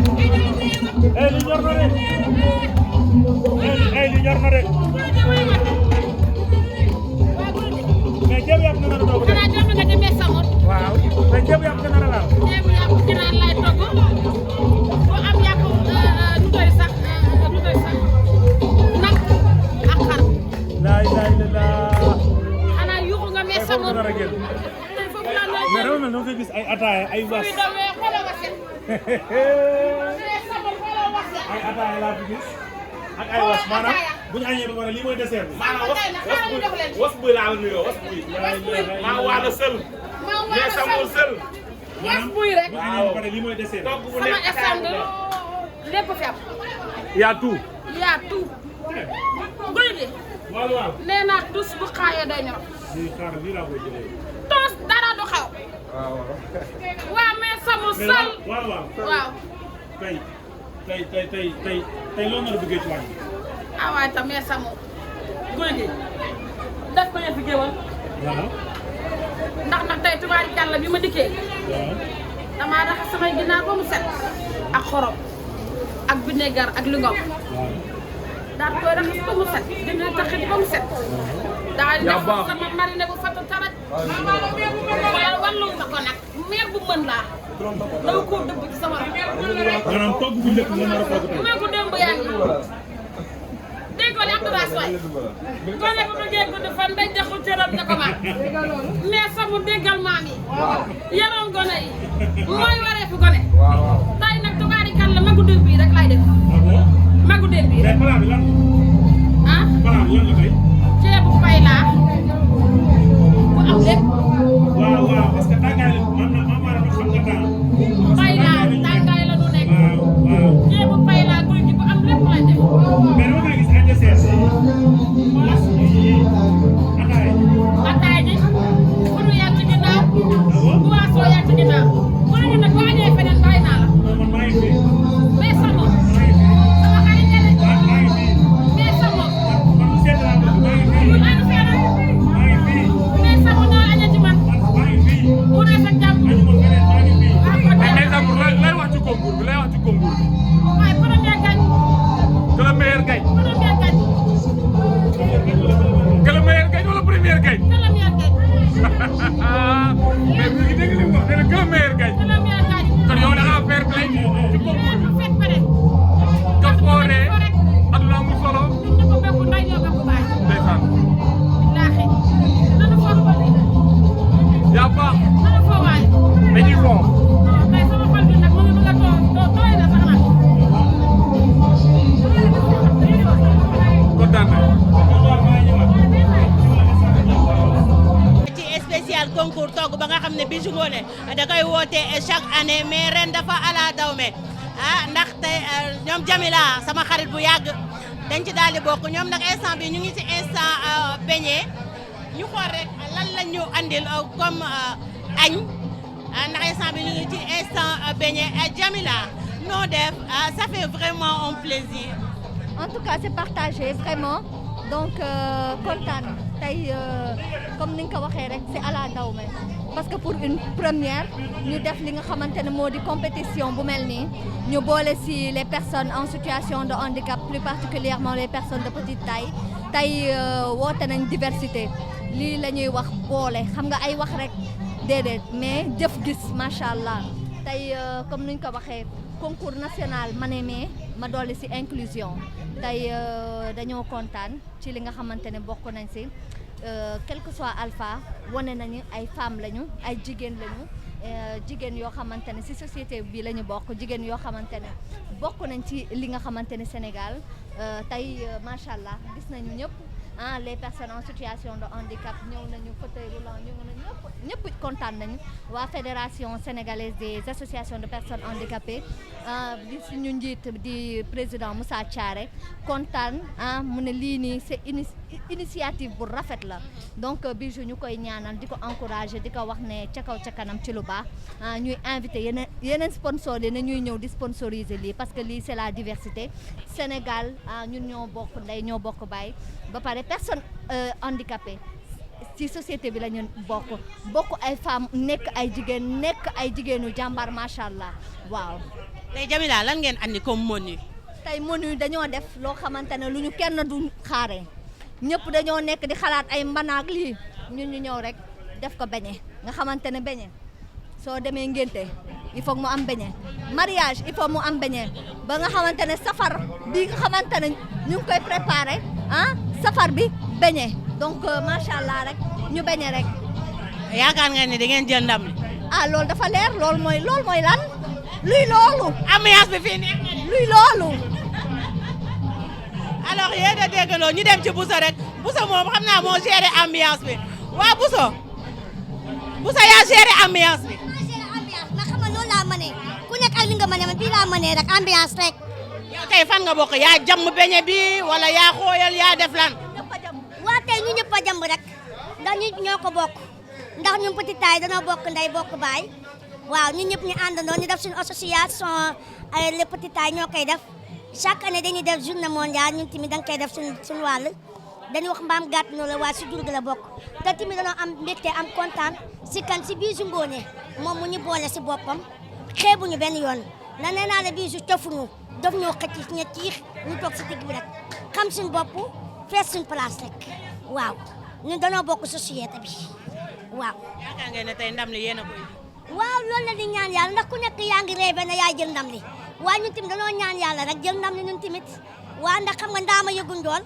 li ñor na de li ñor na de mais jéem yàpp na nar a doog de xanaa jot nga demee Samor waaw mais jéem yàpp na nar a laal jéem yàpp ginaar lay togg bu am yàpp nu koy sax nag ak xar laay la xanaa yuuxu nga mee Samor nar a génn tey foofu laa lay mais dama mel dama fay gis ay ataaya ay was fii dawee xoolal waset mee Samor xoolal waset ay ataaya laa fi gis ak ay was maanaam bu ñu añee ba pare lii mooy dessert bi maanaam was buy laa la nuyoo was buy maa waala sël mais Samor sël was buy rek bu añee ba pare lii mooy dessert togg bu sama nekk stand lépp fi am yaa tout yaa tout guy gi waaw nee naa tus bu xaayee day ñor lii xaar lii laa koy jëlee tos dara du xew waa mais Samor sal waaw tey loo nar a bëggee ci wàññi. ah waaye tam mais Samor guy gi def ko yëfi géwal waaw. ndax nag tey tubaari jàll bi ma dikkee waaw. damaa raxas samay ginaar ba mu set ak xorom ak vinaigre ak lingom waaw. daal koy raxas ba mu set dina taxit ba mu set daal di def sama marine bu fatu taraj wala wallu ma ko nag meer bu mën laa daw koo dëbb ci sama maanaam togg bu njëkk nga nar a togg tey. mee ko démb yaa ngi dégg li Abdoulaye Soy gone bu bëggee gudd fan day jaxul cëram ne ko maam mais Samor déggal maam yi yaroon gone yi mooy waree fu gone tay nag tubaari kan la magu démb bii rek laay def ah bon. magu démb bii rek mais plat bi lan. ah plat bi lan la kay. ceebu fay laa bu am lépp waaw parce que tàngaay la man maanaam xam nga temps. fay laa tàngaay la nu nekk waaw. ceebu fay laa guy gi bu am lépp lay def mais dama gis ay dessert. ataaya. ataay ji bu nu yàgg ci ginnaaw bu waasoo yàgg ci ginnaaw bu nu nag boo añee feneen bàyyi naa la man maa ngi fi. mais Samor maa ngi fi. sama xarit nga de maa ngi fi. mais Samor man lu sedd laa bëgg. maa ngi fi. ñun ànd fee rek maa ngi fi. mais Samor naa aña ci man maa ngi fi. bu dee sa jàmm añu ma feneen maa ngi fi. waa ko mais dee Samor lay wax ci concours bi lay wax ci concours bi waaye premier gañ que le meilleur gagne premier gañ que le meilleur gagne wala premier gagne premier gañ mais mu ngi dégg li mu wax nee na que le meilleur gagne premier gañ kon yow da ngaa fair play ci concours bi fekk pare ka fooree aduna mu solo ñun ñu ko bekku nday ñoo bekku baay ndeysaan billaahi nanu foofu ba yaa baax nanu foo waay dañuy foo non tey sama xol bi nag mu ngi bëgg a tooy na sax nag kontaan nañ ci spécial concours togg ba nga xam ne Bijou Ngoné da koy woote chaque année mais ren dafa ala dawme ndaxte ñoom Jamila sama xarit bu yàgg dañ ci daal di bokk ñoom nag instant bi ñu ngi ci instant beignet ñu xool rek lan la ñu andil comme añ ndax instant bi ñu ngi ci instant beignet Jamila noo def ça fait vraiment un plaisir. En tout cas c'est partagé vraiment donc kontaan tey comme ni nga ko waxee rek c'est à la dawme parce que pour une première ñu def li nga xamante ne moo di compétition bu mel nii ñu boole ci les personnes en situation de handicap plus particulièrement les personnes de petite taille tey woote nañ diversité lii la ñuy wax boole xam nga ay wax rek déedéet mais jëf gis macha allah tey comme ni ñu ko waxee concours national ma ne mais ma dolli ci inclusion tey dañoo kontaan ci li nga xamante ne bokk nañ ci quel que soit alpha wane nañu ay femmes lañu ay jigéen lañu jigéen yoo xamante ne ci société bi la ñu bokk jigéen yoo xamante ne bokk nañ ci li nga xamante ne Sénégal tey macha allah gis nañu ñëpp les personnes en situation de handicap ñëw nañu fauteuil roulant ñëw nañu ñëpp kontaan nañu waa fédération sénégalaise des associations de personnes handicapées di suñu njiit di président Moussa Thiaré kontaan mu ne lii nii c'est initiative bu rafet la donc Bijou ñu koy ñaanal di ko encourager di ko wax ne ca kaw ca kanam ci lu baax ñuy invité yeneen sponsors yi ne ñuy ñëw di sponsoriser lii parce que lii c'est la diversité Sénégal ñun ñoo bokk ndey ñoo bokk baay ba pare personne handicapée ci société bi la ñu bokk ay femmes nekk ay jigéenu jàmbaar macha allah waaw. tey Jamila lan ngeen andi comme menu. tey menu dañoo def loo xamante ne lu ñu kenn du xaaree ñëpp dañoo nekk di xalaat ay mbanaak lii ñun ñu ñëw rek def ko beñe nga xamante ne beñe soo demee ngénte il faut mu am beñe mariage il faut mu am beñe ba nga xamante ne safar bi nga xamante ne ñu ngi koy préparé safar bi beñe donc macha allah rek ñu beñe rek. yaakaar nga ne da ngeen jël ndam li. loolu dafa leer loolu mooy lan luy loolu. ambiance bi fii neex na de. luy loolu. alors yéen a déggandoo ñu dem ci Bousso rek Bousso moom xam naa moo géré ambiance bi waa Bousso yaa géré ambiance bi. ma xam nga loolu laa mënee ku nekk ak li nga mënee man bii laa mënee rek ambiance rek. yow tey fan nga bokk yaa jàmm beñe bi wala yaa xooyal yaa def lan. waa tey ñu ñëpp a jàmm rek ndax ñu ñoo ko bokk ndax ñun Petite Taille danoo bokk ndey bokk baay waaw ñun ñëpp ñu àndandoo ñu def suñu association les Petites Tailles ñoo koy def chaque année dañuy def journée mondiale ñun tamit da nga koy def suñu wàll dañuy wax mbaam gàtt noonu la waa si jur gi la bokk te tamit dañoo am mbégte am kontaan si kan si Bijou Ngoné moom mu ñu boole si boppam xeebuñu benn yoon na nee naa la Bijou cofuñu daf ñoo xëcc ña ciix ñu toog si digg bi rek xam suñu bopp fees suñu place rek waaw ñun dañoo bokk société bi waaw. yaakaar ngeen ne tey ndam li yéen a koy. waaw loolu la di ñaan yàlla ndax ku nekk yaa ngi rêvé na yaay jël ndam li waaye ñun tamit dañoo ñaan yàlla rek jël ndam li ñun tamit waa ndax xam nga ndaama yëgu njool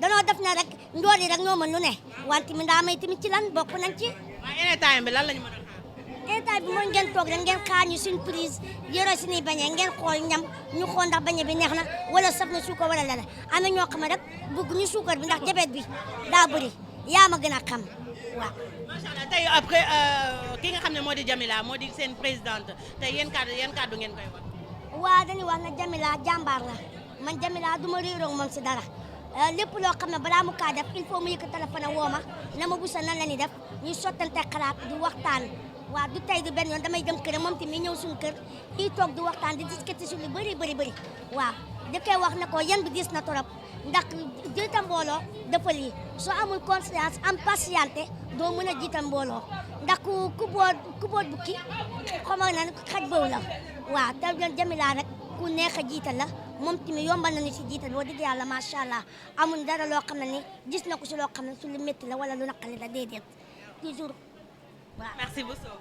danoo def na rek njool yi rek ñoo mën lu ne wante mi ndaama yi tamit ci lan bokk nañ ci. waaw anytime bi lan lañu mën a xaar. état bi mooy ngeen toog rek ngeen xaar ñu suñu prise yore suñuy bañee ngeen xool ñam ñu xool ndax bañe bi neex na wala saf na suukar wala leneen am na ñoo xam ne rek bëgg ñu suukar bi ndax jabet bi daa bëri yaa ma gën a xam waaw. macha allah tey après ki nga xam ne moo di Jamila moo di seen présidente tey yéen kàddu ngeen koy wax. waa dañuy wax na Jamila jàmbaar la man Jamila du ma réeroo moom si dara lépp loo xam ne balaa mu kaa def il faut mu yëkk téléphone woo ma na ma Bousso nan la ñuy def ñuy sottante xalaat di waxtaan waaw du tey du benn yoon damay dem kër moom tamit ñëw suñu kër ñuy toog di waxtaan di discuter sur lu bëri waaw da koy wax ne ko yan bi diis na torop ndax jiita mbooloo dafa lii soo amul conscience am patience doo mën a jiita mbooloo ndax ku boot bu kii xamal na xaj bëw la waaw te Jamila rek ku neex a jiital la moom tamit yombal nañu si jiital boo dëgg yàlla macha allah amul dara loo xam ne ni gis na ko si loo xam ne su lu métti la wala lu naqali la déedéet toujours waaw. merci beaucoup.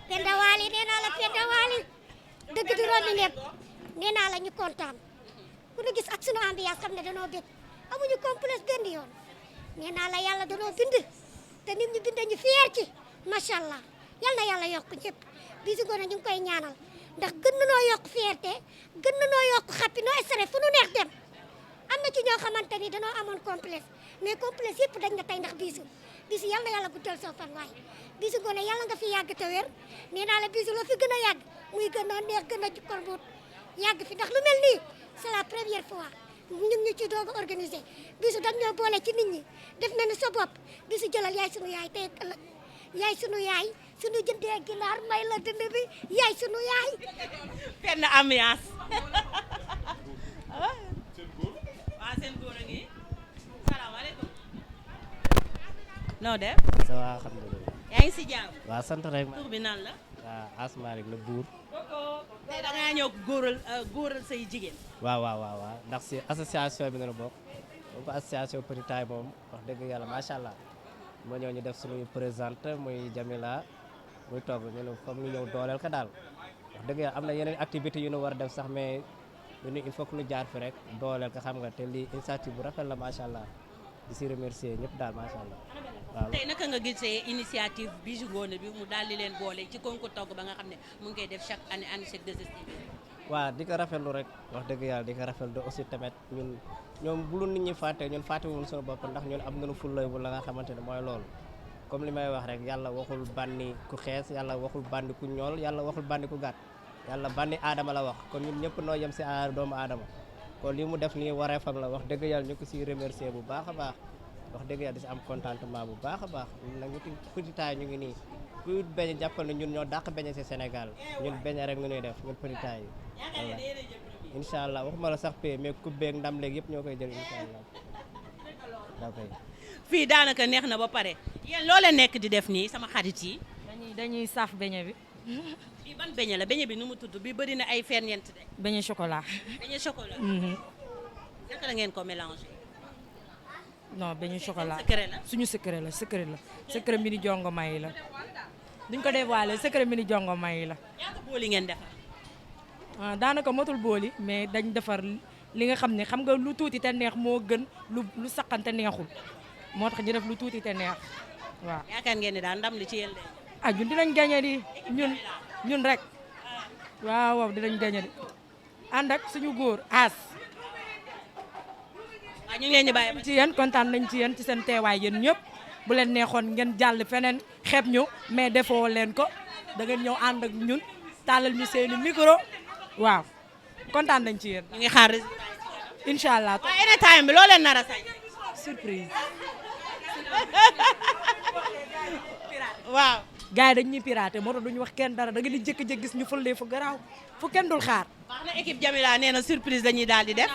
Penda Waly nee naa la Penda Waly dëgg di roon lépp nee naa la ñu kontaan ku ñu gis ak sunu ambiance xam ne danoo bég amuñu complexe benn yoon nee naa la yàlla danoo bind te nit ñu bind ñu fier ci macha allah yal na yàlla yokk ñëpp Bijou Ngoné ñu ngi koy ñaanal ndax gën na noo yokk fierté gën na noo yokk xappi noo stress fu nu neex dem am na ci ñoo xamante ni danoo amoon complexe mais complexe yëpp dañ na tey ndax Bijou yal na yàlla guddal soo fan waay Bijou Ngoné yàlla nga fi yàgg te wér nee naa la Bijou loo fi gën a yàgg muy gën a neex gën a jukkal buut yàgg fi ndax lu mel nii c'est la première fois ñu ngi ci doog a organisé Bijou dañ ñoo boole ci nit ñi def na ni sa bopp Bijou jëlal yaay sunu yaay tey ëllëg yaay sunu yaay sunu jëndee ginaar may la dënd bi yaay sunu yaay. benn ambiance. waaw seen góor a ngi salaamaaleykum. noo def. ça va alhamdulilah. yaa ngi si jàmm. waaw sant rek. tur bi nan la. waaw Asmalik la buur. tey da ngaa ñëw góoral say jigéen. waaw ndax si association bi nga bokk donc association Petite Taille moom wax dëgg yàlla macha allah moo ñëw ñu def suñuy présente muy Jamila muy togg ñu ne comme ñu ñëw dooleel ko daal wax dëgg yàlla am na yeneen activités yu ñu war a def sax mais ñu il faut que ñu jaar fi rek dooleel ko xam nga te lii initiative bu rafet la macha allah di si remercier ñëpp daal macha allah. waaw tey naka nga gisee initiative Bijou Ngoné bi mu daal di leen boole ci concours togg ba nga xam ne mu ngi koy def chaque année ànd chaque 2STV. waaw di ko rafetlu rek wax dëgg yàlla di ko rafetlu aussi tamit ñoom bu lu nit ñi fàtte ñun fàttewuñu suñu bopp ndax ñun am nañu fulla bu la nga xamante ne mooy loolu comme li may wax rek yàlla waxul bànni ku xees yàlla waxul bànni ku ñool yàlla waxul bànni ku gàtt yàlla bànni aadama la wax kon ñun ñëpp noo yem si doomu aadama kon li mu def nii wareefam la wax dëgg yàlla ñu ko siy remercier bu baax a baax wax dëgg yàlla di si am contentement bu baax a baax ñun nag ñu Petite Taille ñu ngi nii ku beñ jàppal ne ñun ñoo dàq beñe si Sénégal ñun beñe rek nga ñuy def ñun Petite Taille yi incha allah waxuma la sax pay mais ku beeg ndam léegi yëpp ñoo koy jël incha allah. fii daanaka neex na ba pare yéen loo leen nekk di def nii sama xarit yi. dañuy saaf beñe bi. bii ban beñe la beñe bi nu mu tudd bi bëri na ay ferñeent de. beñe chocolat. beñe chocolat. naka la ngeen ko mélangé. non beñe chocolat secret la suñu secret la secret mini jongo may la duñ ko dévoilé secret mini jongo may la. ñaata booli ngeen defar. daanaka motul booli mais dañ defar li nga xam ne xam nga lu tuuti te neex moo gën lu saqante neexul moo tax ñu def lu tuuti te neex waaw. yaakaar ngeen ni daal ndam li ci yéen de. ñun dinañ gagné di ñun rek waaw dinañ gagné di ànd ak suñu góor aas. waaw ñu ngi leen di bàyyi ba ci yéen kontaan nañ ci yéen ci seen teewaay yéen ñëpp bu leen neexoon ngeen jàll feneen xeeb ñu mais defoo leen ko da ngeen ñëw ànd ak ñun tàllal ñu seeni micro waaw kontaan nañ ci yéen. ñu ngi xaar résultat incha allah. waaw anytime bi loo leen nar a sañ. surprise. waaw. gars yi dañ ñuy piraté moo tax duñu wax kenn dara da nga di jékki-jékki gis ñu fëlee fu garaaw fu kenn dul xaar. wax na équipe Jamila nee na surprise dañuy daal di def.